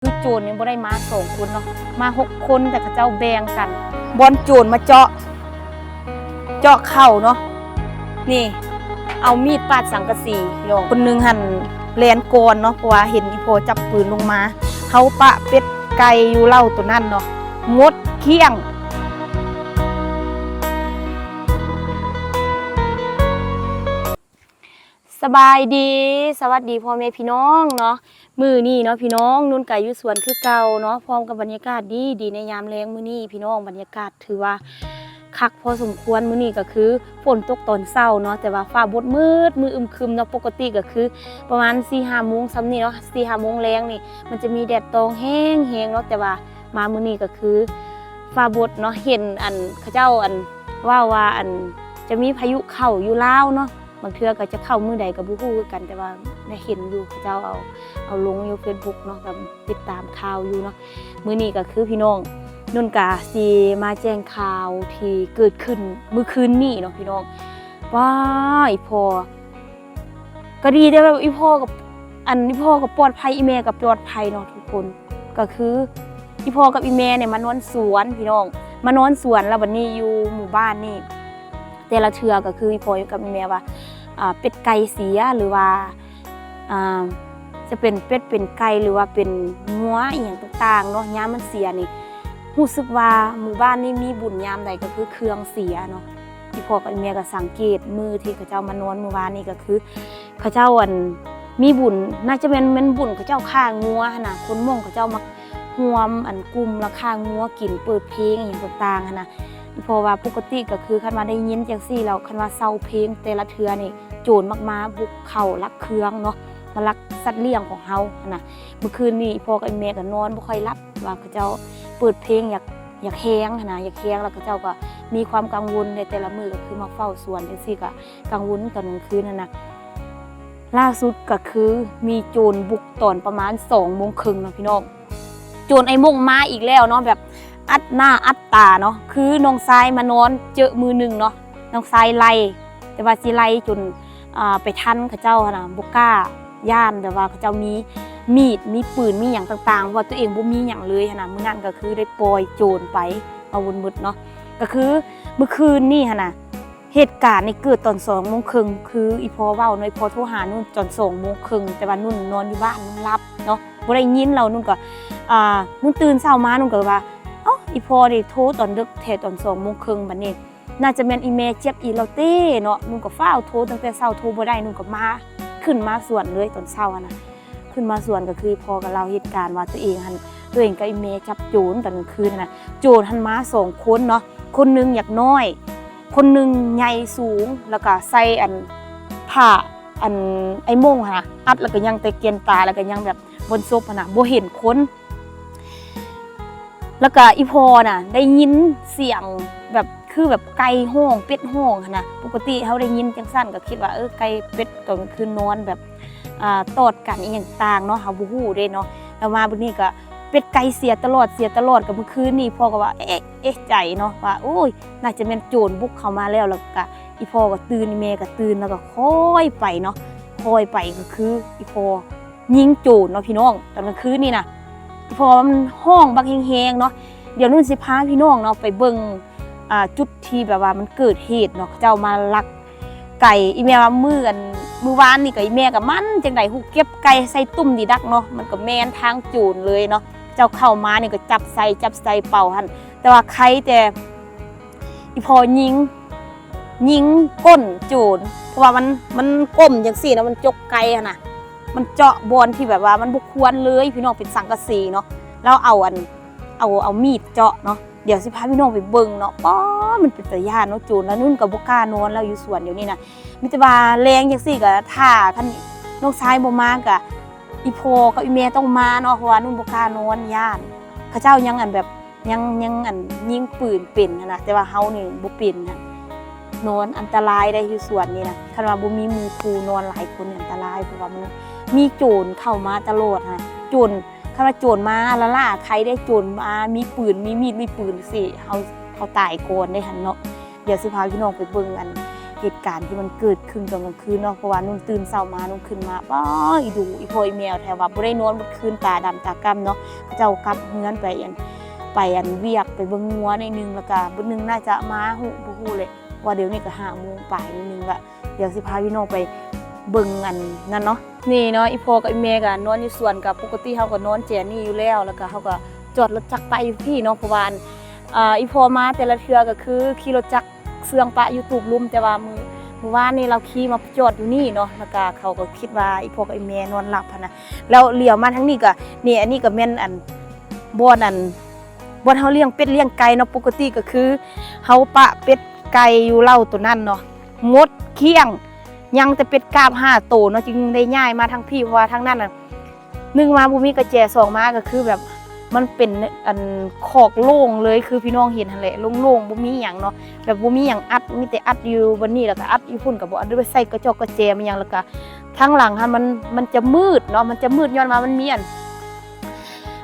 ຄືໂຈນນີ້ບໍ່ໄດ້ມາສອງຄົນເນາະ ມາຫົກຄົນ ແຕ່ເຂົາເຈົ້າແບ່ງກັນ. ບ່ອນໂຈນມາເຈາະ ເຈາະເຂົ້າເນາະ ນີ້ ເອົາມີດປາດສັງກະສີພີ່ນ້ອງ. ຄົນໜຶ່ງຫັ້ນແລ່ນກ່ອນເນາະ ເພາະວ່າເຫັນອີ່ພໍ່ຈັບປືນລົງມາ. ເຮົາປະເປັດໄກ່ຢູ່ເລົ້າໂຕນັ້ນເນາະ ໝົດກ້ຽງ. ສະບາຍດີ ສະຫວັດດີພໍ່ແມ່ພີ່ນ້ອງເນາະ. ມື້ນີ້ເນາະພີ່ນ້ອງ ນຸ່ນກະຢູ່ສວນຄືເກົ່າເນາະ ພ້ອມກັບບັນຍາກາດດີໆ ໃນຍາມແລງມື້ນີ້ພີ່ນ້ອງ. ບັນຍາກາດຖືວ່າຄັກພໍສົມຄວນ. ມື້ນີ້ກະຄືຝົນຕົກຕອນເຊົ້າເນາະ ແຕ່ວ່າຟ້າບົດມືດ ມືອຶມຄຶມເນາະ. ປົກກະຕິກະຄືປະມານສີ່ຫ້າໂມງຊ່ຳນີ້ເນາະ ສີ່ຫ້າໂມງແລງນີ້ ມັນຈະມີແດດຕອງແຮງໆເນາະ ແຕ່ວ່າມາມື້ນີ້ກະຄືຟ້າບົດເນາະ. ເຫັນອັນເຂົາເຈົ້າອັນເວົ້າວ່າ ອັນຈະມີພາຍຸເຂົ້າຢູ່ລາວເນາະ ບາງເທື່ອກໍຈະເຂົ້າມື້ໃດກໍບໍ່ຮູ້ຄືກັນ ແຕ່ວ່າໄດ້ເຫັນຢູ່ ເຂົາເຈົ້າເອົາ ເອົາລົງຢູ່ເຟສບຸກເນາະ ກໍຕິດຕາມຂ່າວຢູ່ເນາະ. ມື້ນີ້ກໍຄືພີ່ນ້ອງ ນຸ່ນກະຊິມາແຈ້ງຂ່າວທີ່ເກີດຂຶ້ນມື້ຄືນນີ້ເນາະພີ່ນ້ອງ. ວ້າ ອີ່ພໍ່ ກໍດີແຕ່ວ່າອີ່ພໍ່ກັບ ອັນ ອີ່ພໍ່ກໍປອດໄພ ອີ່ແມ່ກໍປອດໄພເນາະທຸກຄົນ. ກໍຄືອີ່ພໍ່ກັບອີ່ແມ່ນີ້ມານອນສວນພີ່ນ້ອງ ມານອນສວນ ແລ້ວບັດນີ້ຢູ່ໝູ່ບ້ານນີ້ ແຕ່ລະເທື່ອກໍຄືອີ່ພໍ່ກັບອີ່ແມ່ວ່າ ອ່າ ເປັດໄກ່ເສຍ ຫຼືວ່າ ອ່າ ຈະເປັນເປັດເປັນໄກ່ ຫຼືວ່າເປັນງົວອີ່ຫຍັງຕ່າງໆເນາະ ຍາມມັນເສຍນີ້ ຮູ້ສຶກວ່າໝູ່ບ້ານນີ້ມີບຸນຍາມໃດກໍຄືເຄື່ອງເສຍເນາະ. ອີ່ພໍ່ກັບອີ່ແມ່ກໍສັງເກດມື້ທີ່ເຂົາເຈົ້າມານອນມື້ວານນີ້ ກໍຄືເຂົາເຈົ້າ ອັນ ມີບຸນ ໜ້າຈະແມ່ນ ແມ່ນບຸນເຂົາເຈົ້າຂ້າງົວຫັ້ນນະ ຄົນມົ້ງເຂົາເຈົ້າມັກ ຮວມ ອັນ ກຸ່ມລະຂ້າງົວກິນ ເປີດເພງອີ່ຫຍັງຕ່າງໆຫັ້ນນະ. ເພາະວ່າປົກກະຕິກໍຄືຄັນວ່າໄດ້ຍິນຈັ່ງຊີ້ແລ້ວ ຄັນວ່າເຊົາເພງແຕ່ລະເທື່ອນີ້ ໂຈນມັກມາບຸກເຂົ້າລັກເຄື່ອງເນາະ ມາລັກສັດລ້ຽງຂອງເຮົາຫັ້ນນະ. ມື້ຄືນນີ້ພໍ່ກັບແມ່ກໍນອນບໍ່ຄ່ອຍຫຼັບ ວ່າເຂົາເຈົ້າເປີດເພງຢາກ ຢາກແຮງຫັ້ນນະ ຢາກແຮງ ແລ້ວເຂົາເຈົ້າກໍມີຄວາມກັງວົນໃນແຕ່ລະມື້ ກໍຄືມາເຝົ້າສວນຈັ່ງຊີ້ ກໍກັງວົນຕອນກາງຄືນຫັ້ນນະ. ລ່າສຸດກໍຄືມີໂຈນບຸກຕອນປະມານສອງໂມງເຄິ່ງເນາະພີ່ນ້ອງ. ໂຈນໄອ້ມົ້ງມາອີກແລ້ວເນາະ ແບບອັດໜ້າອັດຕາເນາະ ຄືນ້ອງຊາຍມານອນເຈີມື້ໜຶ່ງເນາະ ນ້ອງຊາຍໄລ່ ແຕ່ວ່າຊິໄລ່ຈົນ ອ່າ ໄປທັນເຂົາເຈົ້າຫັ້ນນະ ບໍ່ກ້າ ຢ້ານແບບວ່າເຂົາເຈົ້າມີມີດ ມີປືນ ມີຫຍັງຕ່າງໆ ເພາະວ່າຕົວເອງບໍ່ມີຫຍັງເລີຍຫັ້ນນະ. ມື້ນັ້ນກໍຄືໄດ້ປ່ອຍໂຈນໄປ ເອົາບຸນໝົດເນາະ ກໍຄືມື້ຄືນນີ້ຫັ້ນນະ ເຫດການນີ້ເກີດຕອນສອງໂມງເຄິ່ງ ຄືອີ່ພໍ່ເວົ້າເນາະ ອີ່ພໍ່ໂທຫານຸ່ນຕອນສອງໂມງເຄິ່ງ ແຕ່ວ່ານຸ່ນນອນຢູ່ບ້ານ ນຸ່ນຫຼັບເນາະ ບໍ່ໄດ້ຍິນ. ແລ້ວນຸ່ນກໍ ອ່າ ນຸ່ນຕື່ນເຊົ້າມາ ນຸ່ນກໍວ່າ ເອົ້າ ອີ່ພໍ່ນີ້ໂທຕອນເດິກແທ້ ຕອນສອງໂມງເຄິ່ງ ບັດນີ້ໜ້າຈະແມ່ນອີ່ແມ່ເຈັບອີ່ລາວເຕ້ເນາະ. ນຸ່ນກໍຟ້າວໂທຕັ້ງແຕ່ເຊົ້າ ໂທບໍ່ໄດ້ ນຸ່ນກໍມາ ຂຶ້ນມາສວນເລີຍຕອນເຊົ້າຫັ້ນນະ. ຂຶ້ນມາສວນກໍຄືພໍ່ກໍເລົ່າເຫດການວ່າຕົວເອງຫັ້ນ ຕົວເອງກັບອີ່ແມ່ຈັບໂຈນຕອນກາງຄືນຫັ້ນນະ. ໂຈນຫັ້ນມາສອງຄົນເນາະ ຄົນໜຶ່ງຍັກນ້ອຍ ຄົນໜຶ່ງໃຫຍ່ສູງ ແລ້ວກໍໃສ່ອັນ ຜ້າ ອັນ ໄອ້ມົ້ງຫັ້ນນະ ອັດ ແລ້ວກໍຍັງແຕ່ແກ່ນຕາ ແລ້ວກໍຍັງແບບບ່ອນສົບຫັ້ນນະ ບໍ່ເຫັນຄົນ. ແລ້ວກະອີ່ພໍ່ນະໄດ້ຍິນສຽງແບບ ຄືແບບໄກ່ຮ້ອງ ເປັດຮ້ອງຫັ້ນນະ. ປົກກະຕິເຮົາໄດ້ຍິນຈັ່ງຊັ້ນກໍຄິດວ່າ ເອີ ໄກ່ເປັດຕອນກາງຄືນນອນແບບ ອ່າ ຕອດກັນອີ່ຫຍັງຕ່າງເນາະ ເຮົາບໍ່ຮູ້ເດ້ເນາະ. ແລ້ວມາບັດນີ້ກໍເປັດໄກ່ເສຍຕະຫຼອດ ເສຍຕະຫຼອດ. ກໍມື້ຄືນນີ້ພໍ່ກໍວ່າ ເອະ ເອະໃຈເນາະ ວ່າ ໂອ້ຍ ໜ້າຈະແມ່ນໂຈນບຸກເຂົ້າມາແລ້ວ. ແລ້ວກະອີ່ພໍ່ກໍຕື່ນ ອີ່ແມ່ກໍຕື່ນ ແລ້ວກໍຄ່ອຍໄປເນາະ ຄ່ອຍໄປ ກໍຄືອີ່ພໍ່ ຍິງໂຈນເນາະພີ່ນ້ອງ ຕອນກາງຄືນນີ້ນະ. ເພາະວ່າມັນຮ້ອງບັກແຮງໆເນາະ. ດຽວນຸ່ນຊິພາພີ່ນ້ອງເນາະໄປເບິ່ງ ອ່າ ຈຸດທີ່ແບບວ່າມັນເກີດເຫດເນາະ ເຂົາເຈົ້າມາລັກໄກ່. ອີ່ແມ່ວ່າມື້ ອັນ ມື້ວານນີ້ກໍ ອີ່ແມ່ກໍໝັ້ນຈັ່ງໃດຮູ້ ເກັບໄກ່ໃສ່ຕຸ້ມດີດັກເນາະ ມັນກໍແມ່ນທາງໂຈນເລີຍເນາະ. ເຈົ້າເຂົ້າມານີ້ກໍຈັບໃສ່ ຈັບໃສ່ເປົ່າຫັ້ນ ແຕ່ວ່າໄຄແຕ່ ອີ່ພໍ່ຍິງ ຍິງກົ້ນໂຈນ ເພາະວ່າມັນ ມັນກົ້ມຈັ່ງຊີ້ນະ ມັນຈົກໄກ່ຫັ້ນນະ ມັນເຈາະບ່ອນທີ່ແບບວ່າມັນບໍ່ຄວນເລີຍພີ່ນ້ອງ ເປັນສັງກະສີເນາະ. ແລ້ວເອົາອັນ ເອົາ ເອົາມີດເຈາະເນາະ. ດຽວຊິພາພີ່ນ້ອງໄປເບິ່ງເນາະ. ປ້າ ມັນເປັນຕາຢ້ານເນາະໂຈນ. ແລ້ວນຸ່ນກໍບໍ່ກ້ານອນແລ້ວ ຢູ່ສວນດຽວນີ້ນະ ມີແຕ່ວ່າແລງຈັ່ງຊີ້ກໍຖ້າ ຄັນນ້ອງຊາຍບໍ່ມາກໍ ອີ່ພໍ່ກັບອີ່ແມ່ຕ້ອງມາເນາະ ເພາະວ່ານຸ່ນບໍ່ກ້ານອນ ຢ້ານ. ເຂົາເຈົ້າຍັງອັນແບບ ຍັງ ຍັງອັນຍິງປືນເປັນຫັ້ນນະ ແຕ່ວ່າເຮົານີ້ບໍ່ເປັນຫັ້ນ. ນອນອັນຕະລາຍໄດ໋ ຢູ່ສວນນີ້ນະ ຄັນວ່າບໍ່ມີໝູ່ຄູ່ນອນຫຼາຍຄົນນີ້ອັນຕະລາຍ ເພາະວ່າມັນມີໂຈນເຂົ້າມາຕະຫຼອດຫັ້ນ. ໂຈນ ຄັນວ່າໂຈນມາລ້າໆໄຄເດ້ ໂຈນມາມີປືນ ມີມີດ ມີປືນຊີ້ ເຮົາ ເຮົາຕາຍກ່ອນເດ້ຫັ້ນເນາະ. ດຽວຊິພາພີ່ນ້ອງໄປເບິ່ງອັນ ເຫດການທີ່ມັນເກີດຂຶ້ນຕອນກາງຄືນເນາະ ເພາະວ່ານຸ່ນຕື່ນເຊົ້າມາ ນຸ່ນຂຶ້ນມາ ປ້າ ອີດູ ອີພໍ່ອີແມ່ແຖວວ່າບໍ່ໄດ້ນອນໝົດຄືນ ຕາດຳຕາກຳເນາະ ເຂົາເຈົ້າກັບເຮືອນໄປ ອັນ ໄປ ອັນ ວຽກ ໄປເບິ່ງງົວໜ້ອຍໜຶ່ງ ແລ້ວກະບຶດໜຶ່ງໜ້າຈະມາ ຮູ້ ບໍ່ຮູ້ແຫຼະ ວ່າດຽວນີ້ກະຫ້າໂມງປາຍໜ້ອຍໜຶ່ງລະ ດຽວຊິພາພີ່ນ້ອງໄປເບິ່ງ ອັນ ນັ້ນເນາະ. ນີ້ເນາະ ອີພໍ່ກັບອີແມ່ກະນອນຢູ່ສວນ ກະປົກກະຕິເຮົາກະນອນແຈນີ້ຢູ່ແລ້ວ ແລ້ວກະເຮົາກະຈອດລົດຈັກປະຢູ່ພີ້ເນາະ ເພາະວ່າ ອັນ ອ່າ ອີພໍ່ມາແຕ່ລະເທື່ອກະຄືຂີ່ລົດຈັກເຊື່ອງປະຢູ່ຕູບລຸ່ມ ແຕ່ວ່າມື້ ມື້ວານນີ້ລາວຂີ່ມາຈອດຢູ່ນີ້ເນາະ ແລ້ວກະເຂົາກະຄິດວ່າອີພໍ່ກັບອີແມ່ນອນຫຼັບຫັ້ນນະ ແລ້ວຫຼຽວມາທາງນີ້ກະ ນີ້ ອັນນີ້ກະແມ່ນ ອັນ ບ່ອນ ອັນ ບ່ອນເຮົາລ້ຽງເປັດລ້ຽງໄກ່ເນາະ ປົກກະຕິກະຄືເຮົາປະເປັດໄກ່ຢູ່ເລົ້າໂຕນັ້ນເນາະ ໝົດກ້ຽງ ຍັງແຕ່ເປັດກາບຫ້າໂຕເນາະ ຈຶ່ງໄດ້ຍ້າຍມາທາງພີ້ ເພາະວ່າທາງນັ້ນນະ ໜຶ່ງມາບໍ່ມີກະແຈ ສອງມາກະຄືແບບ ມັນເປັນ ອັນ ຄອກໂລ່ງເລີຍ ຄືພີ່ນ້ອງເຫັນຫັ້ນແຫຼະ ໂລ່ງໆ ບໍ່ມີຫຍັງເນາະ ແບບບໍ່ມີຫຍັງອັດ ມີແຕ່ອັດຢູ່ບ່ອນນີ້ ແລ້ວກະອັດຢູ່ພຸ້ນ ກະບໍ່ອັດ ໄດ້ໄປໃສ່ກະຈອກກະແຈມາຫຍັງ ແລ້ວກະທາງຫຼັງຫັ້ນ ມັນ ມັນຈະມືດເນາະ ມັນຈະມືດ ຍ້ອນວ່າມັນມີ ອັນ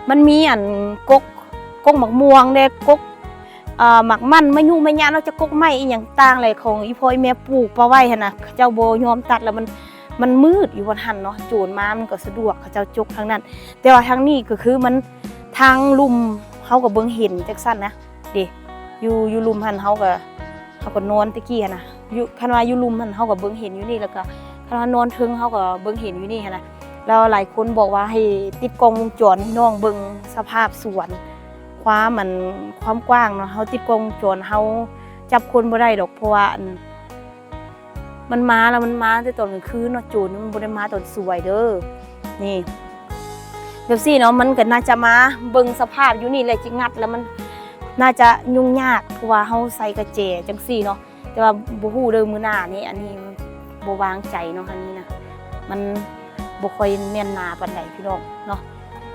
ມັນມີ ອັນ ກົກ ກົກໝາກມ່ວງເດ້ ກົກ ເອີ ໝາກມັນ ມະຍຸມະຍະເນາະ ຈະກົກໄມ້ອີ່ຫຍັງຕ່າງແຫຼະ ຂອງອີພໍ່ອີແມ່ປູກປະໄວ້ຫັ້ນນະ ເຂົາເຈົ້າບໍ່ຍອມຕັດ ແລ້ວມັນ ມັນມືດຢູ່ບ່ອນຫັ້ນເນາະ ໂຈນມາມັນກະສະດວກ ເຂົາເຈົ້າຈົກທາງນັ້ນ ແຕ່ວ່າທາງນີ້ກະຄືມັນ ທາງລຸ່ມເຮົາກະເບິ່ງເຫັນຈັ່ງຊັ້ນນະ ເດ້ ຢູ່ ຢູ່ລຸ່ມຫັ້ນເຮົາກະ ເຮົາກະນອນແຕ່ກີ້ຫັ້ນນະ ຢູ່ ຄັນວ່າຢູ່ລຸ່ມຫັ້ນເຮົາກະເບິ່ງເຫັນຢູ່ນີ້ ແລ້ວກະຄັນວ່ານອນເທິງເຮົາກະເບິ່ງເຫັນຢູ່ນີ້ຫັ້ນນະ ແລ້ວຫຼາຍຄົນບອກວ່າໃຫ້ຕິດກ້ອງວົງຈອນ ພີ່ນ້ອງເບິ່ງສະພາບສວນ ຄວາມ ອັນ ຄວາມກວ້າງເນາະ ເຮົາຕິດກ້ອງວົງຈອນ ເຮົາຈັບຄົນບໍ່ໄດ້ດອກ ເພາະວ່າ ອັນ ມັນມາແລ້ວ ມັນມາແຕ່ຕອນກາງຄືນເນາະ ໂຈນມັນບໍ່ໄດ້ມາຕອນສວຍເດີ ນີ້ ແບບຊີ້ເນາະ ມັນກະໜ້າຈະມາເບິ່ງສະພາບຢູ່ນີ້ແຫຼະ ຊິງັດແລ້ວມັນໜ້າຈະຫຍຸ້ງຍາກ ເພາະວ່າເຮົາໃສ່ກະແຈຈັ່ງຊີ້ເນາະ ແຕ່ວ່າບໍ່ຮູ້ເດີມື້ໜ້ານີ້ ອັນນີ້ບໍ່ວາງໃຈເນາະ ອັນນີ້ນະ ມັນບໍ່ຄ່ອຍແໜ້ນໜາປານໃດພີ່ນ້ອງເນາະ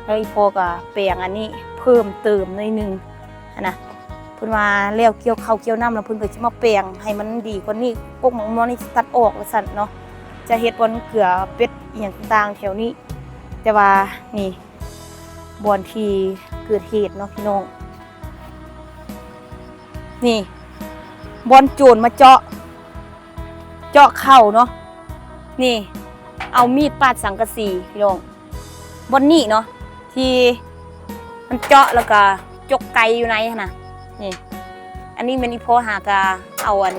ແລ້ວອີພໍ່ກະແປງອັນນີ້ເພີ່ມເຕີມໜ້ອຍໜຶ່ງຫັ້ນນະ ເພິ່ນວ່າແລ້ວກ່ຽວເຂົ້າກ່ຽວນ້ຳແລ້ວ ເພິ່ນກະຊິມາແປງໃຫ້ມັນດີກວ່ານີ້ ກົກໝາກມ່ວງນີ້ຊິຕັດອອກວ່າຊັ້ນເນາະ ຈະເຮັດບ່ອນເກືອເປັດອີ່ຫຍັງຕ່າງໆແຖວນີ້ ແຕ່ວ່ານີ້ ບ່ອນທີ່ເກີດເຫດເນາະພີ່ນ້ອງ ນີ້ ບ່ອນໂຈນມາເຈາະ ເຈາະເຂົ້າເນາະ ນີ້ ເອົາມີດປາດສັງກະສີພີ່ນ້ອງ ບ່ອນນີ້ເນາະ ທີ່ມັນເຈາະແລ້ວກະຈົກໄກ່ຢູ່ໃນຫັ້ນນະ ນີ້ ອັນນີ້ແມ່ນອີພໍ່ຫາກະເອົາ ອັນ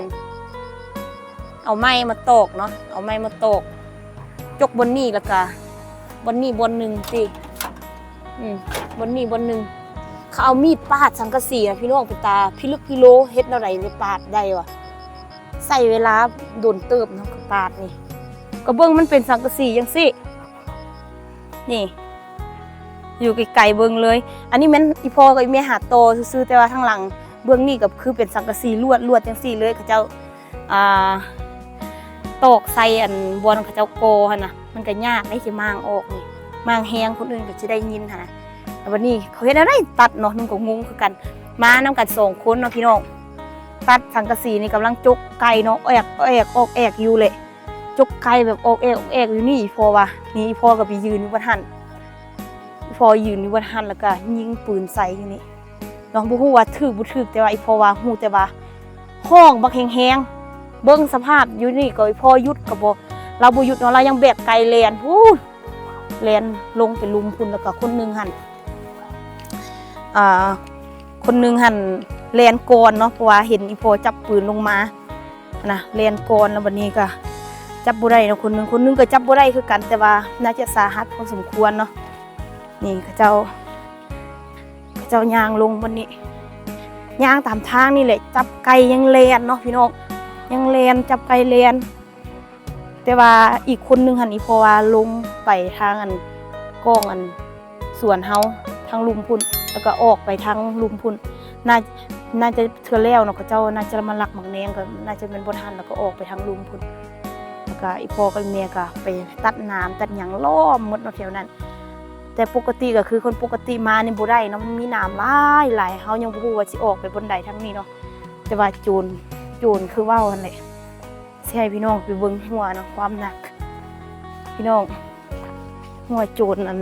ເອົາໄມ້ມາຕອກເນາະ ເອົາໄມ້ມາຕອກ ຈົກບ່ອນນີ້ ແລ້ວກະບ່ອນນີ້ບ່ອນໜຶ່ງຕິ ອືມ ບ່ອນນີ້ບ່ອນໜຶ່ງ ເຂົາເອົາມີດປາດສັງກະສີນະພີ່ນ້ອງ ເປັນຕາພິລຶກພິໂລ ເຮັດແນວໃດໄດ້ປາດໄດ້ວະ ໃຊ້ເວລາດົນເຕີບເນາະ ກະປາດນີ້ ກະເບິ່ງມັນເປັນສັງກະສີຈັ່ງຊີ້ ນີ້ ຢູ່ໄກໆເບິ່ງເລີຍ ອັນນີ້ແມ່ນອີພໍ່ກັບອີແມ່ຫາຕໍ່ຊື່ໆ ແຕ່ວ່າທາງຫຼັງເບື້ອງນີ້ກະຄືເປັນສັງກະສີລວດໆຈັ່ງຊີ້ເລີຍ ເຂົາເຈົ້າ ອ່າ ຕອກໃສ່ ອັນ ບ່ອນເຂົາເຈົ້າກໍ່ຫັ້ນນະ ມັນກະຍາກເດ້ ຊິມ້າງອອກນີ້ ມ້າງແຮງຄົນອື່ນກະຊິໄດ້ຍິນຫັ້ນນະ ແລ້ວບາດນີ້ເຂົາເຮັດແນວໃດຕັດເນາະ ນຸ່ນກະງົງຄືກັນ ມານຳກັນສອງຄົນເນາະພີ່ນ້ອງ ຕັດສັງກະສີນີ້ ກຳລັງຈົກໄກ່ເນາະ ແອກ ແອກ ອອກແອກຢູ່ແຫຼະ ຈົກໄກ່ແບບອອກແອກ ອອກແອກຢູ່ນີ້ ອີພໍ່ວ່າ ນີ້ ອີພໍ່ກະໄປຢືນຢູ່ບ່ອນຫັ້ນ ພໍ່ຢືນຢູ່ບ່ອນຫັ້ນ ແລ້ວກະຍິງປືນໃສ່ຢູ່ນີ້ເນາະ ບໍ່ຮູ້ວ່າຖືກບໍ່ຖືກ ແຕ່ວ່າອີພໍ່ວ່າ ຮູ້ແຕ່ວ່າຮ້ອງບັກແຮງໆ ເບິ່ງສະພາບຢູ່ນີ້ກະ ອີພໍ່ຢຸດກະບໍ່ ລາວບໍ່ຢຸດເນາະ ລາວຍັງແບກໄກ່ແລ່ນພຸ້ນ ແລ່ນລົງໄປລຸ່ມພຸ້ນ ແລ້ວກະຄົນໜຶ່ງຫັ້ນ ອ່າ ຄົນໜຶ່ງຫັ້ນແລ່ນກ່ອນເນາະ ເພາະວ່າເຫັນອີພໍ່ຈັບປືນລົງມາ ຫັ້ນນະ ແລ່ນກ່ອນ ແລ້ວບາດນີ້ກະຈັບບໍ່ໄດ້ເນາະ ຄົນໜຶ່ງ ຄົນໜຶ່ງກະຈັບບໍ່ໄດ້ຄືກັນ ແຕ່ວ່າໜ້າຈະສາຫັດພໍສົມຄວນເນາະ ນີ້ເຂົາເຈົ້າ ເຂົາເຈົ້າຍ່າງລົງບາດນີ້ ຍ່າງຕາມທາງນີ້ແຫຼະ ຈັບໄກ່ຍັງແລ່ນເນາະພີ່ນ້ອງ ຍັງແລ່ນ ຈັບໄກ່ແລ່ນ ແຕ່ວ່າອີກຄົນໜຶ່ງຫັ້ນ ອີ່ພໍ່ວ່າລົງໄປທາງ ອັນ ກ້ອງ ອັນ ສວນເຮົາທາງລຸ່ມພຸ້ນ ແລ້ວກະອອກໄປທາງລຸ່ມພຸ້ນ ໜ້າ ໜ້າຈະເທື່ອແລ້ວເນາະ ເຂົາເຈົ້າໜ້າຈະມາລັກໝາກແນງ ກະໜ້າຈະແມ່ນບໍ່ທັນ ແລ້ວກະອອກໄປທາງລຸ່ມພຸ້ນ ແລ້ວກະອີ່ພໍ່ກັບອີ່ແມ່ກະໄປຕັດໜາມຕັດຫຍັງລ້ອມໝົດເນາະແຖວນັ້ນ ແຕ່ປົກກະຕິກະຄືຄົນປົກກະຕິມານີ້ບໍ່ໄດ້ເນາະ ມັນມີໜາມຫຼາຍໆ ເຮົາຍັງບໍ່ຮູ້ວ່າຊິອອກໄປບ່ອນໃດທາງນີ້ເນາະ ແຕ່ວ່າໂຈນ ໂຈນຄືເວົ້າຫັ້ນແຫຼະ ຊິໃຫ້ພີ່ນ້ອງໄປເບິ່ງຫົວເນາະ ຄວາມໜັກ ພີ່ນ້ອງ ຫົວໂຈນ ອັນ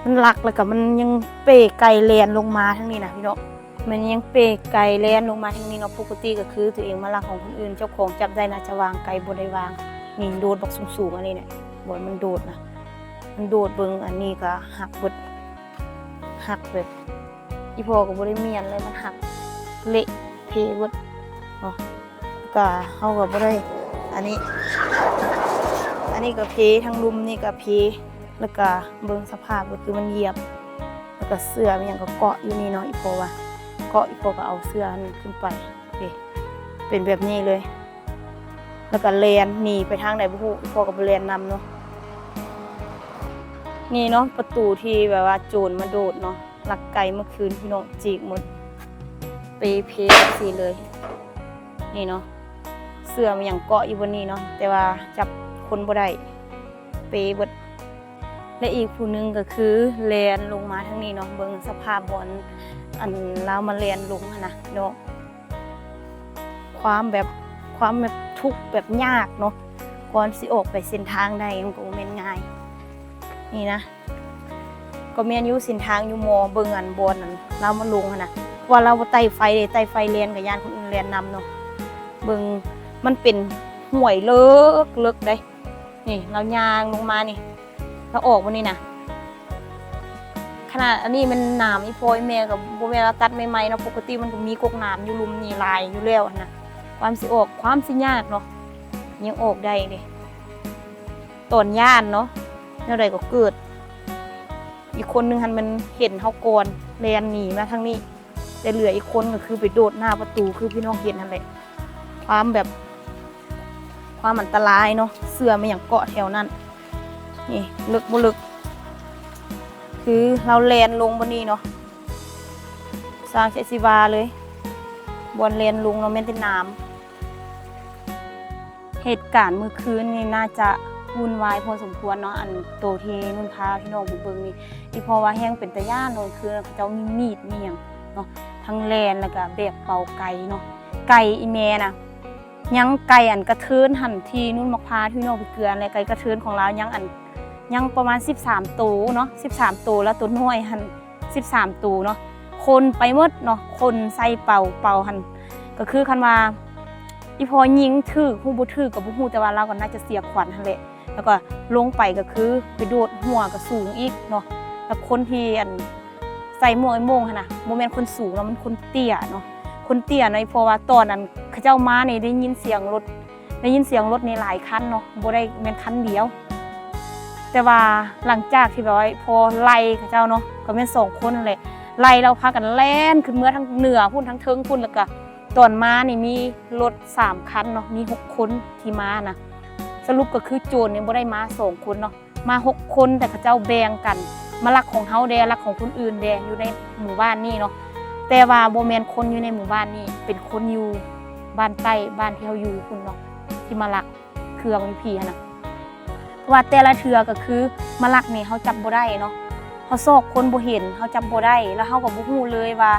ມັນລັກ ແລ້ວກະມັນຍັງເປ້ໄກ່ແລ່ນລົງມາທາງນີ້ນະພີ່ນ້ອງ ແມ່ນຍັງເປໄກແລ່ນລົງມາທາງນີ້ເນາະ. ປົກກະຕິກໍຄືຕົວເອງມາລັກຂອງຄົນອື່ນ ເຈົ້າຂອງຈັບໄດ້ໜ້າຈະວາງໄກ ບໍ່ໄດ້ວາງ. ນີ້ໂດດບັກສູງໆ ອັນນີ້ແຫຼະ ບ່ອນມັນໂດດນະ ມັນໂດດເບິ່ງ. ອັນນີ້ກໍຫັກເບິດ ຫັກແບບ ອີ່ພໍ່ກໍບໍ່ໄດ້ມ້ຽນເລີຍ ມັນຫັກເລະເພເບິດເນາະ. ກະເຮົາກໍບໍ່ໄດ້ ອັນນີ້ ອັນນີ້ກໍເພ ທັງລຸ່ມນີ້ກໍເພ. ແລ້ວກະເບິ່ງສະພາບກໍຄືມັນຢຽບ ແລ້ວກະເສື້ອອີ່ຫຍັງກໍເກາະຢູ່ນີ້ເນາະ. ອີ່ພໍ່ວ່າເກາະ ອີ່ພໍ່ກໍເອົາເສື້ອຫັ້ນຂຶ້ນໄປ ເດ້ ເປັນແບບນີ້ເລີຍ. ແລ້ວກະແລ່ນໜີໄປທາງໃດບໍ່ຮູ້ ອີ່ພໍ່ກໍບໍ່ແລ່ນນຳເນາະ. ນີ້ເນາະ ປະຕູທີ່ແບບວ່າໂຈນມາໂດດເນາະ. ລັກໄກ່ເມື່ອຄືນ ພີ່ນ້ອງ ຈີກໝົດ ເປເພຈັ່ງຊີ້ເລີຍ. ນີ້ເນາະ ເສື້ອມັນຫຍັງເກາະຢູ່ບ່ອນນີ້ເນາະ ແຕ່ວ່າຈັບຄົນບໍ່ໄດ້ ເປເບິດ. ແລະ ອີກຜູ້ໜຶ່ງກໍຄືແລ່ນລົງມາທາງນີ້ເນາະ. ເບິ່ງສະພາບບ່ອນ ອັນ ລາວມາແລ່ນລົງຫັ້ນນະເນາະ. ຄວາມແບບ ຄວາມແບບທຸກແບບຍາກເນາະ ກ່ອນຊິອອກໄປເສັ້ນທາງໄດ້ ມັນກໍບໍ່ແມ່ນງ່າຍ. ນີ້ນະ ກໍແມ່ນຢູ່ເສັ້ນທາງຢູ່ໝໍ ເບິ່ງອັນບ່ອນນັ້ນລາວມາລົງຫັ້ນນະ ວ່າລາວບໍ່ໄຕ່ໄຟເດ້ ໄຕ່ໄຟແລ່ນກໍຢ້ານຄົນອື່ນແລ່ນນຳເນາະ. ເບິ່ງ ມັນເປັນຫ້ວຍເລິກໆເດ້. ນີ້ລາວຍ່າງລົງມານີ້ ລາວອອກບໍ່ນີ້ນະ. ຂະໜາດອັນນີ້ແມ່ນໜາມ ອີ່ພໍ່ອີ່ແມ່ກໍບໍ່ແມ່ນວ່າຕັດໃໝ່ໆເນາະ ປົກກະຕິມັນກໍມີກົກໜາມຢູ່ລຸ່ມນີ້ຫຼາຍຢູ່ແລ້ວຫັ້ນນະ. ຄວາມຊິອອກ ຄວາມຊິຍາກເນາະ ຍັງອອກໄດ້ເດ້. ຕອນຢ້ານເນາະ ແນວໃດກໍເກີດ. ອີກຄົນໜຶ່ງຫັ້ນແມ່ນເຫັນເຮົາກ່ອນ ແລ່ນໜີມາທາງນີ້ ແຕ່ເຫຼືອອີກຄົນກໍຄືໄປໂດດໜ້າປະຕູ ຄືພີ່ນ້ອງເຫັນຫັ້ນແຫຼະ. ຄວາມແບບ ຄວາມອັນຕະລາຍເນາະ ເສື້ອມັນຫຍັງເກາະແຖວນັ້ນ. ນີ້ເລິກບໍ່ເລິກ ຄືລາວແລ່ນລົງບ່ອນນີ້ເນາະ. ຊ່າງໃສ່ຊິວ່າເລີຍ ບ່ອນແລ່ນລົງເນາະ ແມ່ນແຕ່ໜາມ. ເຫດການມື້ຄືນນີ້ໜ້າຈະວຸ່ນວາຍພໍສົມຄວນເນາະ ອັນໂຕທີ່ນຸ່ນພາພີ່ນ້ອງໄປເບິ່ງນີ້ ອີ່ພໍ່ວ່າແຮ່ງເປັນຕາຢ້ານເນາະ. ຄືນເຂົາເຈົ້າມີມີດມີຫຍັງເນາະ ທັງແລ່ນ ແລ້ວກະແບກເປົາໄກ່ເນາະ. ໄກ່ອີ່ແມ່ນະ ຍັງໄກ່ອັນກະເທີນຫັ້ນ ທີ່ນຸ່ນມັກພາພີ່ນ້ອງໄປເກືອຫັ້ນແຫຼະ ໄກ່ກະເທີນຂອງລາວຍັງອັນ ຍັງປະມານສິບສາມໂຕເນາະ ສິບສາມໂຕ ແລ້ວໂຕນ້ອຍຫັ້ນ ສິບສາມໂຕເນາະ. ຄົນໄປໝົດເນາະ ຄົນໃສ່ເປົາ ເປົາຫັ້ນ ກໍຄືຄັນວ່າອີ່ພໍ່ຍິງຖືກ ຮູ້ບໍ່ຖືກກໍບໍ່ຮູ້ ແຕ່ວ່າລາວກໍໜ້າຈະເສຍຂວັນຫັ້ນແຫຼະ. ແລ້ວກໍລົງໄປກໍຄືໄປໂດດຫົວກໍສູງອີກເນາະ. ແລ້ວຄົນທີ່ອັນໃສ່ໝວກໄອ້ໂມ່ງຫັ້ນນະ ບໍ່ແມ່ນຄົນສູງເນາະ ມັນຄົນເຕ້ຍເນາະ ຄົນເຕ້ຍເນາະ. ເພາະວ່າຕອນນັ້ນເຂົາເຈົ້າມານີ້ໄດ້ຍິນສຽງລົດ ໄດ້ຍິນສຽງລົດນີ້ຫຼາຍຄັນເນາະ ບໍ່ໄດ້ແມ່ນຄັນດຽວ. ແຕ່ວ່າຫຼັງຈາກທີ່ແບບວ່າພໍໄລ່ເຂົາເຈົ້າເນາະ ກໍແມ່ນສອງຄົນຫັ້ນແຫຼະ ໄລ່ແລ້ວພາກັນແລ່ນຂຶ້ນເມືອທາງເໜືອພຸ້ນ ທາງເທິງພຸ້ນ. ແລ້ວກໍຕອນມານີ້ມີລົດສາມຄັນເນາະ ມີຫົກຄົນທີ່ມານະ. ສະຫຼຸບກໍຄືໂຈນນີ້ບໍ່ໄດ້ມາສອງຄົນເນາະ ມາຫົກຄົນ ແຕ່ເຂົາເຈົ້າແບ່ງກັນມາລັກຂອງເຮົາແດ່ ລັກຂອງຄົນອື່ນແດ່ ຢູ່ໃນໝູ່ບ້ານນີ້ເນາະ. ແຕ່ວ່າບໍ່ແມ່ນຄົນຢູ່ໃນໝູ່ບ້ານນີ້ ເປັນຄົນຢູ່ບ້ານໃຕ້ ບ້ານທີ່ເຮົາຢູ່ພຸ້ນເນາະ ທີ່ມາລັກເຄື່ອງຢູ່ພີ້ຫັ້ນນະ. ເພາະວ່າແຕ່ລະເທື່ອກໍຄືມາລັກນີ້ເຮົາຈັບບໍ່ໄດ້ເນາະ ເຮົາຊອກຄົນບໍ່ເຫັນ ເຮົາຈັບບໍ່ໄດ້ ແລ້ວເຮົາກໍບໍ່ຮູ້ເລີຍວ່າ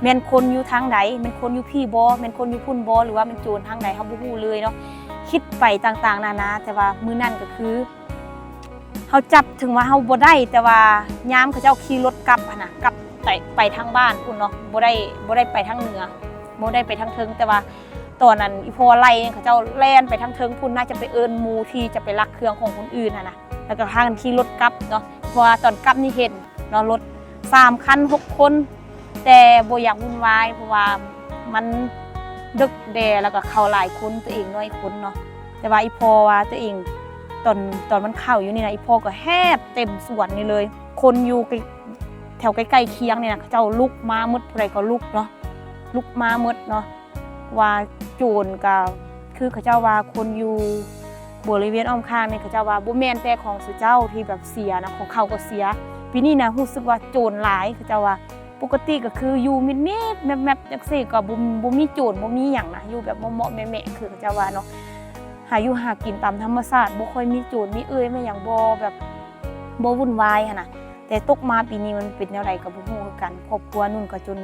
ແມ່ນຄົນຢູ່ທາງໃດ ແມ່ນຄົນຢູ່ພີ້ບໍ່ ແມ່ນຄົນຢູ່ພຸ້ນບໍ່ ຫຼືວ່າແມ່ນໂຈນທາງໃດ ເຮົາບໍ່ຮູ້ເລີຍເນາະ. ຄິດໄປຕ່າງໆນານາ ແຕ່ວ່າມື້ນັ້ນກໍຄື ເຮົາຈັບ ເຖິງວ່າເຮົາບໍ່ໄດ້ ແຕ່ວ່າຍາມເຂົາເຈົ້າຂີ່ລົດກັບຫັ້ນນະ ກັບໄປ ໄປທາງບ້ານພຸ້ນເນາະ ບໍ່ໄດ້ ບໍ່ໄດ້ໄປທາງເໜືອ ບໍ່ໄດ້ໄປທາງເທິງ. ແຕ່ວ່າຕອນນັ້ນອີ່ພໍ່ໄລ່ ເຂົາເຈົ້າແລ່ນໄປທາງເທິງພຸ້ນ ໜ້າຈະໄປເອີ້ນໝູ່ທີ່ຈະໄປລັກເຄື່ອງຂອງຄົນອື່ນຫັ້ນນະ ແລ້ວກໍພາກັນຂີ່ລົດກັບເນາະ. ເພາະວ່າຕອນກັບນີ້ເຫັນເນາະ ລົດສາມຄັນ ຫົກຄົນ ແຕ່ບໍ່ຢາກວຸ່ນວາຍ ເພາະວ່າມັນດຶກແດ່ ແລ້ວກໍເຂົາຫຼາຍຄົນ ຕົວເອງນ້ອຍຄົນເນາະ. ແຕ່ວ່າອີ່ພໍ່ວ່າຕົວເອງ ຕອນ ຕອນມັນເຂົ້າຢູ່ນີ້ນະ ອີ່ພໍ່ກໍແຮດເຕັມສວນນີ້ເລີຍ. ຄົນຢູ່ໃກ້ ແຖວໃກ້ໆຄຽງນີ້ນະ ເຂົາເຈົ້າລຸກມາໝົດ ຜູ້ໃດກໍລຸກເນາະ ລຸກມາໝົດເນາະ. ວ່າໂຈນກໍຄືເຂົາເຈົ້າວ່າຄົນຢູ່ບໍລິເວນອ້ອມຂ້າງນີ້ ເຂົາເຈົ້າວ່າບໍ່ແມ່ນແຕ່ຂອງສຸເຈົ້າທີ່ແບບເສຍນະ ຂອງເຂົາກໍເສຍ. ປີນີ້ນະຮູ້ສຶກວ່າໂຈນຫຼາຍ ເຂົາເຈົ້າວ່າ. ປົກກະຕິກໍຄືຢູ່ມິດໆແມັບໆ ຈັ່ງຊີ້ກໍບໍ່ ບໍ່ມີໂຈນ ບໍ່ມີຫຍັງນະ ຢູ່ແບບເໝາະໆແມະໆ ຄືເຂົາເຈົ້າວ່າເນາະ. ຫາຢູ່ຫາກິນຕາມທຳມະຊາດ ບໍ່ຄ່ອຍມີໂຈນ ມີເອື້ອຍ ມີຫຍັງ ບໍ່ແບບ ບໍ່ວຸ່ນວາຍຫັ້ນນະ. ແຕ່ຕົກມາປີນີ້ມັນເປັນແນວໃດກໍບໍ່ຮູ້ຄືກັນ ຄອບຄົວນຸ່ນກໍຈົນ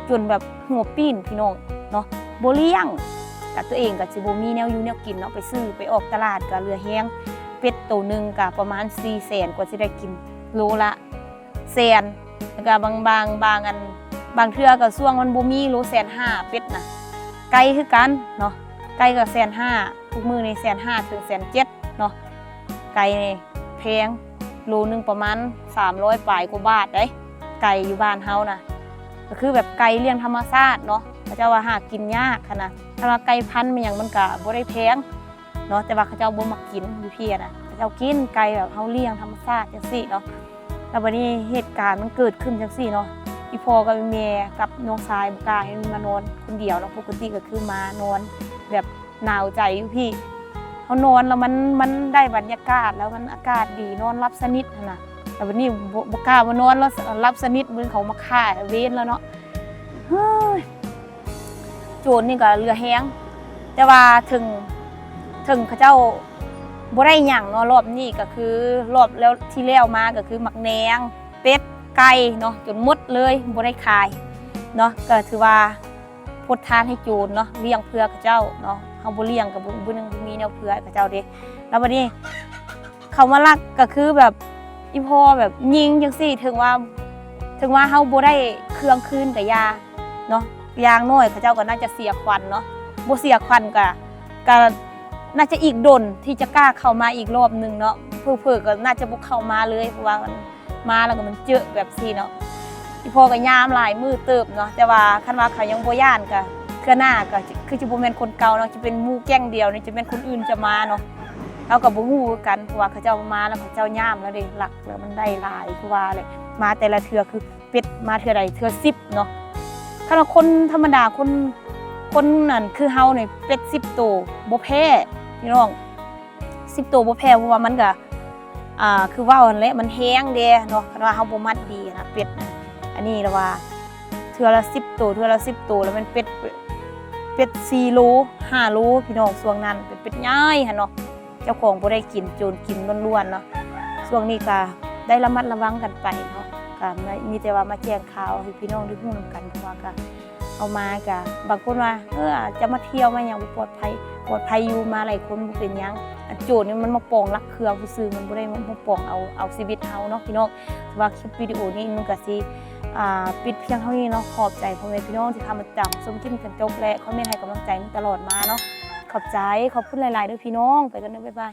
ຈົນແບບຫົວປີ້ນ ພີ່ນ້ອງເນາະ ບໍ່ລ້ຽງ. ກະຕົວເອງກໍຊິບໍ່ມີແນວຢູ່ແນວກິນເນາະ ໄປຊື້ ໄປອອກຕະຫຼາດກໍເຫຼືອແຮງ. ເປັດໂຕໜຶ່ງກໍປະມານສີ່ແສນ ກວ່າຊິໄດ້ກິນ ໂລລະແສນ. ແລ້ວກໍບາງ ບາງ ບາງອັນ ບາງເທື່ອກໍຊ່ວງມັນບໍ່ມີ ໂລແສນຫ້າ ເປັດນະ. ໄກ່ຄືກັນເນາະ ໄກ່ກໍແສນຫ້າ ທຸກມື້ນີ້ແສນຫ້າເຖິງແສນເຈັດເນາະ. ໄກ່ນີ້ແພງ ໂລໜຶ່ງປະມານສາມຮ້ອຍປາຍກວ່າບາດເດ້ ໄກ່ຢູ່ບ້ານເຮົານະ. ກໍຄືແບບໄກ່ລ້ຽງທຳມະຊາດເນາະ ເຂົາເຈົ້າວ່າຫາກິນຍາກຫັ້ນນະ. ຖ້າວ່າໄກ່ພັນແມ່ນຫຍັງມັນກໍບໍ່ໄດ້ແພງເນາະ ແຕ່ວ່າເຂົາເຈົ້າບໍ່ມັກກິນຢູ່ພີ້ນະ. ເຂົາເຈົ້າກິນໄກ່ແບບເຮົາລ້ຽງທຳມະຊາດຈັ່ງຊີ້ເນາະ. ແລ້ວບັດນີ້ເຫດການມັນເກີດຂຶ້ນຈັ່ງຊີ້ເນາະ ອີ່ພໍ່ກັບອີ່ແມ່ກັບນ້ອງຊາຍບໍ່ກ້າໃຫ້ມັນມານອນຄົນດຽວເນາະ. ປົກກະຕິກໍຄືມານອນແບບໜາວໃຈຢູ່ພີ້ ເຮົານອນແລ້ວມັນ ມັນໄດ້ບັນຍາກາດ ແລ້ວມັນອາກາດດີ ນອນຫຼັບສະໜິດຫັ້ນນະ. ແລ້ວບັດນີ້ບໍ່ ບໍ່ກ້າມານອນ ແລ້ວຫຼັບສະໜິດ ມື້ເຂົາມາຂ້າເວນແລ້ວເນາະ. ເຮີ້ຍ ໂຈນນີ້ກໍເຫຼືອແຮງ ແຕ່ວ່າເຖິງ ເຖິງເຂົາເຈົ້າບໍ່ໄດ້ຫຍັງເນາະ ລອບນີ້ກໍຄື ລອບແລ້ວ ທີ່ແລ້ວມາກໍຄືໝາກແໜງ ເປັດ ໄກ່ເນາະ ຈົນໝົດເລີຍ ບໍ່ໄດ້ຂາຍເນາະ. ກໍຖືວ່າ ພົດທານໃຫ້ໂຈນເນາະ ລ້ຽງເພື່ອເຂົາເຈົ້າເນາະ. ເຮົາບໍ່ລ້ຽງກໍບໍ່ ບໍ່ ບໍ່ມີແນວເພື່ອໃຫ້ເຂົາເຈົ້າເດ້. ແລ້ວບັດນີ້ເຂົາມາລັກກໍຄືແບບ ອີ່ພໍ່ແບບຍິງຈັ່ງຊີ້ ເຖິງວ່າ ເຖິງວ່າເຮົາບໍ່ໄດ້ເຄື່ອງຄືນກໍຢ່າເນາະ ຢ່າງໜ້ອຍເຂົາເຈົ້າກໍໜ້າຈະເສຍຂວັນເນາະ. ບໍ່ເສຍຂວັນກໍ ກໍໜ້າຈະອີກດົນທີ່ຈະກ້າເຂົ້າມາອີກລອບໜຶ່ງເນາະ. ເຜີໆກໍໜ້າຈະບໍ່ເຂົ້າມາເລີຍ ເພາະວ່າມັນ ມາແລ້ວກໍມັນເຈີແບບຊີ້ເນາະ. ອີ່ພໍ່ກໍຍາມຫຼາຍມື້ເຕີບເນາະ ແຕ່ວ່າຄັນວ່າເຂົາຍັງບໍ່ຢ້ານກໍ ເທື່ອໜ້າກໍຄືຈະບໍ່ແມ່ນຄົນເກົ່າເນາະ ຈະເປັນໝູ່ແກ້ງດຽວນີ້ ຈະແມ່ນຄົນອື່ນຈະມາເນາະ. ເຮົາກໍບໍ່ຮູ້ຄືກັນ ເພາະວ່າເຂົາເຈົ້າມາແລ້ວເຂົາເຈົ້າຍາມແລ້ວເດ້ ລັກແລ້ວມັນໄດ້ຫຼາຍ ຄືວ່າແຫຼະ ມາແຕ່ລະເທື່ອຄືເປັດມາເທື່ອໃດເທື່ອສິບເນາະ. ຄັນວ່າຄົນທຳມະດາ ຄົນ ຄົນນັ້ນຄືເຮົານີ້ ເປັດສິບໂຕບໍ່ແພ້ພີ່ນ້ອງ ສິບໂຕບໍ່ແພ້ ເພາະວ່າມັນກະ ອ່າ ຄືເວົ້າຫັ້ນແຫຼະ ມັນແຮງເດ້ເນາະ ຄັນວ່າເຮົາບໍ່ມັດດີນະ ເປັດນະ. ອັນນີ້ລະວ່າເທື່ອລະສິບໂຕ ເທື່ອລະສິບໂຕ ລະແມ່ນເປັດ ເປັດສີ່ໂລ ຫ້າໂລ ພີ່ນ້ອງ. ຊ່ວງນັ້ນເປັນເປັດໃຫຍ່ຫັ້ນເນາະ ເຈົ້າຂອງບໍ່ໄດ້ກິນ ໂຈນກິນລ້ວນໆເນາະ. ຊ່ວງນີ້ກະໄດ້ລະມັດລະວັງກັນໄປເນາະ ກະມີແຕ່ວ່າມາແຈ້ງຂ່າວໃຫ້ພີ່ນ້ອງໄດ້ຮູ້ນຳກັນ ເພາະວ່າກະ ເອົາມາກະ ບາງຄົນວ່າ ເອີ ອາດຈະມາທ່ຽວມາຫຍັງ ບໍ່ປອດໄພ ປອດໄພຢູ່ ມາຫຼາຍຄົນບໍ່ເປັນຫຍັງ. ອັນໂຈນນີ້ມັນມາປອງລັກເຄື່ອງຊື່ໆ ມັນບໍ່ໄດ້ມາ ມາປອງເອົາ ເອົາຊີວິດເຮົາເນາະພີ່ນ້ອງ. ຖືວ່າຄລິບວິດີໂອນີ້ມັນກະຊິ ອ່າ ປິດພຽງເທົ່ານີ້ເນາະ. ຂອບໃຈພໍ່ແມ່ພີ່ນ້ອງທີ່ເຂົ້າມາຕິດຕາມຊົມຄລິບຈົນຈົບ ແລະ ຄອມເມັນໃຫ້ກຳລັງໃຈມາຕະຫຼອດມາເນາະ. ຂອບໃຈ ຂອບຄຸນຫຼາຍໆເດີພີ່ນ້ອງ. ໄປກ່ອນເດີ ບາຍບາຍ.